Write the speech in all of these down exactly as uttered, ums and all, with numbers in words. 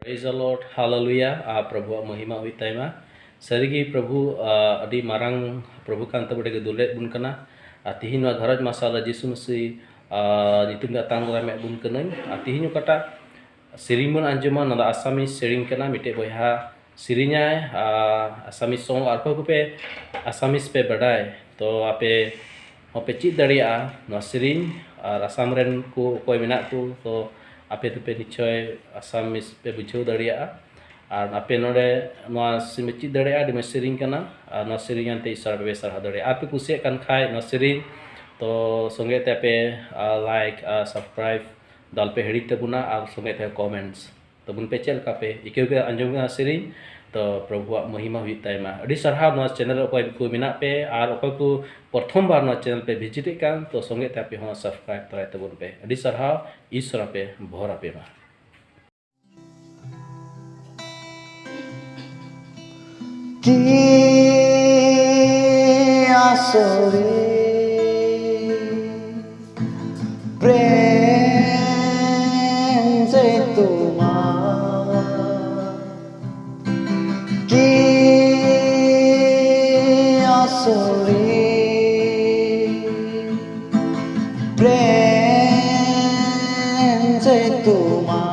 Praise the Lord, hallelujah, ᱟᱨ ᱯᱨᱚᱵᱷᱩᱣᱟᱜ ᱢᱚᱦᱤᱢᱟ ᱦᱩᱭᱩᱜ ᱛᱟᱭᱢᱟ᱾ ᱥᱟᱹᱨᱤᱜᱮ ᱯᱨᱚᱵᱷᱩ, ᱟᱨ ᱟᱹᱰᱤ ᱢᱟᱨᱟᱝ ᱯᱨᱚᱵᱷᱩ ᱠᱟᱱ ᱛᱟᱵᱚ, ᱟᱹᱰᱤ ᱜᱮ ᱫᱩᱞᱟᱹᱲ ᱵᱚᱱ ᱠᱟᱱᱟ᱾ ᱟᱨ ᱛᱤᱦᱤᱧ ᱱᱚᱣᱟ ᱜᱷᱟᱨᱚᱸᱡᱽ ᱢᱟᱨᱥᱟᱞ ᱨᱮ ᱡᱤᱥᱩ ᱢᱟᱹᱥᱤ, ᱟᱨ ᱧᱩᱛᱩᱢ ᱛᱮ ᱟᱛᱟᱝ ᱫᱟᱨᱟᱢᱮᱫ ᱵᱚᱱ ᱠᱟᱹᱱᱟᱹᱧ᱾ ᱟᱨ ᱛᱤᱦᱤᱧ ᱚᱠᱟᱴᱟᱜ ᱥᱮᱨᱮᱧ ᱵᱚᱱ ᱟᱸᱡᱚᱢᱟ, ᱱᱚᱣᱟ ᱫᱚ ᱟᱥᱟᱢᱤᱡ ᱥᱮᱨᱮᱧ ᱠᱟᱱᱟ᱾ ᱢᱤᱫᱴᱮᱡ ᱵᱚᱭᱦᱟ ᱥᱮᱨᱮᱧᱟᱭ, ᱟᱨ ᱟᱥᱟᱢᱤᱡ ᱥᱚᱝ, ᱟᱨ ᱚᱠᱚᱭ ᱠᱚᱯᱮ ᱟᱥᱟᱢᱤᱡ ᱯᱮ ᱵᱟᱰᱟᱭ, ᱛᱚ ᱟᱯᱮ ᱦᱚᱸᱯᱮ ᱪᱮᱫ ᱫᱟᱲᱮᱭᱟᱜᱼᱟ ᱱᱚᱣᱟ ᱥᱮᱨᱮᱧ᱾ ᱟᱨ ᱟᱥᱟᱢ ᱨᱮᱱ ᱠᱚ ᱚᱠᱚᱭ ᱢᱮᱱᱟᱜ ᱠᱚ, ᱛᱚ ᱟᱯᱮ ᱫᱚᱯᱮ ᱱᱤᱥᱪᱚᱭ ᱟᱥᱟᱢᱤᱡ ᱯᱮ ᱵᱩᱡᱷᱟᱹᱣ ᱫᱟᱲᱮᱭᱟᱜᱼᱟ᱾ ᱟᱨ ᱟᱯᱮ ᱱᱚᱰᱮ ᱱᱚᱣᱟ ᱥᱮᱨᱮᱧ ᱯᱮ ᱪᱮᱫ ᱫᱟᱲᱮᱭᱟᱜᱼᱟ, ᱟᱹᱰᱤ ᱢᱚᱡᱽ ᱥᱮᱨᱮᱧ ᱠᱟᱱᱟ᱾ ᱟᱨ ᱱᱚᱣᱟ ᱥᱮᱨᱮᱧ ᱟᱱᱛᱮ ᱤᱥᱚᱨ ᱯᱮ ᱥᱟᱨᱦᱟᱣ ᱫᱟᱲᱮᱭᱟᱜᱼᱟ᱾ ᱟᱨ ᱯᱮ ᱠᱩᱥᱤᱭᱟᱜ ᱠᱟᱱ ᱠᱷᱟᱡ ᱱᱚᱣᱟ ᱥᱮᱨᱮᱧ, ᱛᱚ ᱥᱚᱸᱜᱮ ᱛᱮ ᱟᱯᱮ ᱞᱟᱭᱤᱠ ᱟᱨ ᱥᱟᱵᱥᱠᱨᱟᱭᱤᱵ ᱫᱚ ᱟᱞᱚᱯᱮ ᱦᱤᱲᱤᱧ ᱛᱟᱵᱚᱱᱟ, ᱟᱨ ᱥᱚᱸᱜᱮ ᱛᱮ ᱠᱚᱢᱮᱱᱴᱥ ᱛᱟᱵᱚᱱ ᱯᱮ, ᱪᱮᱫ ᱞᱮᱠᱟ ᱯᱮ ᱟᱹᱭᱠᱟᱹᱣ ᱠᱮᱫᱟ ᱟᱸᱡᱚᱢ ᱠᱮᱫᱟ ᱥᱮᱨᱮᱧ᱾ ᱛᱚ ᱯᱨᱚᱵᱷᱩᱣᱟᱜ ᱢᱚᱦᱤᱢᱟ ᱦᱩᱭᱩᱜ ᱛᱟᱭᱢᱟ᱾ ᱟᱹᱰᱤ ᱥᱟᱨᱦᱟᱣ ᱱᱚᱣᱟ ᱪᱮᱱᱮᱞ ᱨᱮ ᱚᱠᱚᱭ ᱠᱚ ᱢᱮᱱᱟᱜ ᱯᱮ, ᱟᱨ ᱚᱠᱚᱭ ᱠᱚ ᱯᱨᱚᱛᱷᱚᱢ ᱵᱟᱨ ᱱᱚᱣᱟ ᱪᱮᱱᱮᱞ ᱯᱮ ᱵᱷᱤᱡᱤᱴᱮᱫ ᱠᱟᱱ, ᱛᱚ ᱥᱚᱸᱜᱮ ᱛᱮ ᱟᱯᱮ ᱦᱚᱸ ᱥᱟᱵᱥᱠᱨᱟᱭᱤᱵ ᱛᱚᱨᱟᱭ ᱛᱟᱵᱚᱱ ᱯᱮ᱾ ᱟᱹᱰᱤ ᱥᱟᱨᱦᱟᱣ, ᱤᱥᱚᱨ ᱟᱯᱮ ᱵᱷᱚᱨ ᱟᱯᱮ ᱢᱟ᱾ কি আচৰিত প্ৰেম যে তোমাৰ, কি আচৰিত প্ৰেম যে তোমাৰ,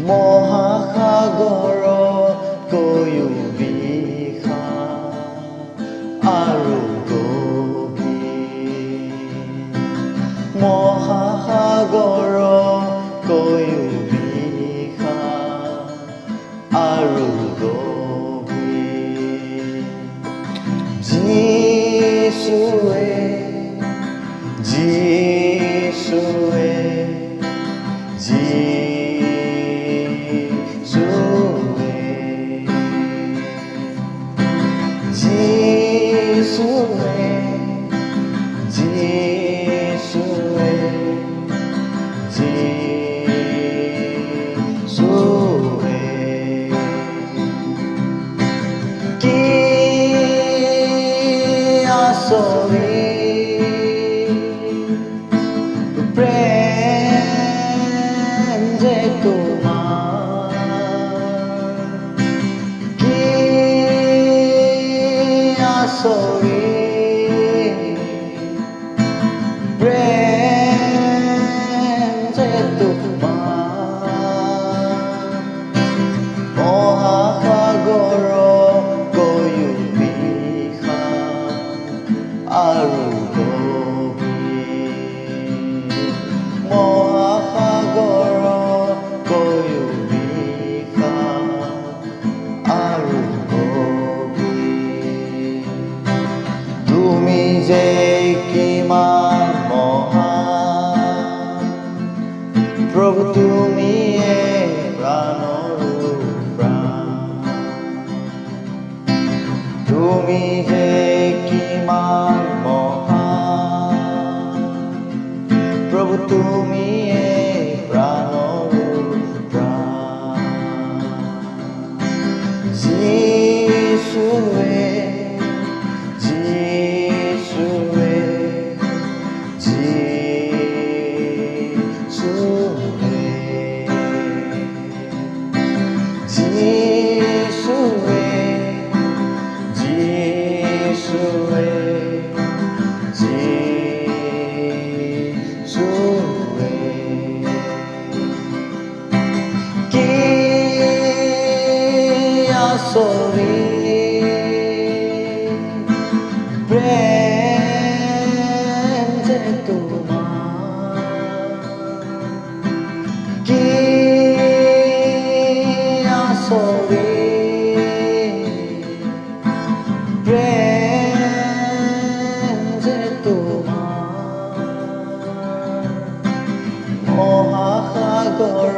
মহাসাগৰতকৈও বিশাল আৰু গভীৰ, মহাসাগৰতকৈও বিশাল আৰু গভীৰ। যীচুৱে, যীচুৱে, যীচুৱে, যীচুৱে, যীচুৱে, যীচুৱে। কি আচৰিত প্ৰেম ᱢᱟ ᱢᱚᱦᱟᱥᱟᱜᱚᱨ ᱠᱚᱭᱩᱜ ᱵᱤᱠᱷᱟ ᱟᱨᱩ ᱜᱚᱵᱷᱤᱨ, ᱢᱚᱦᱟᱥᱟᱜᱚᱨ ᱠᱚᱭᱩᱜ ᱵᱤᱠᱷᱟ ᱟᱨᱩ ᱜᱚᱵᱷᱤᱨ। তুমি যে কিমান মহান, প্রভু তুমিয়ে প্রাণর প্রাণ। তুমি যে কিমান মহান, প্রভু তুমিয়ে প্রাণর প্রাণ। যিশুয়ে, যিশুয়ে, যিশুয়ে, যিশুয়ে, যিশুয়ে, যিশুয়ে। কি আসলে প্রেম যে তোমার, কি আসলে প্রেম যে তোমার, মহাসাগর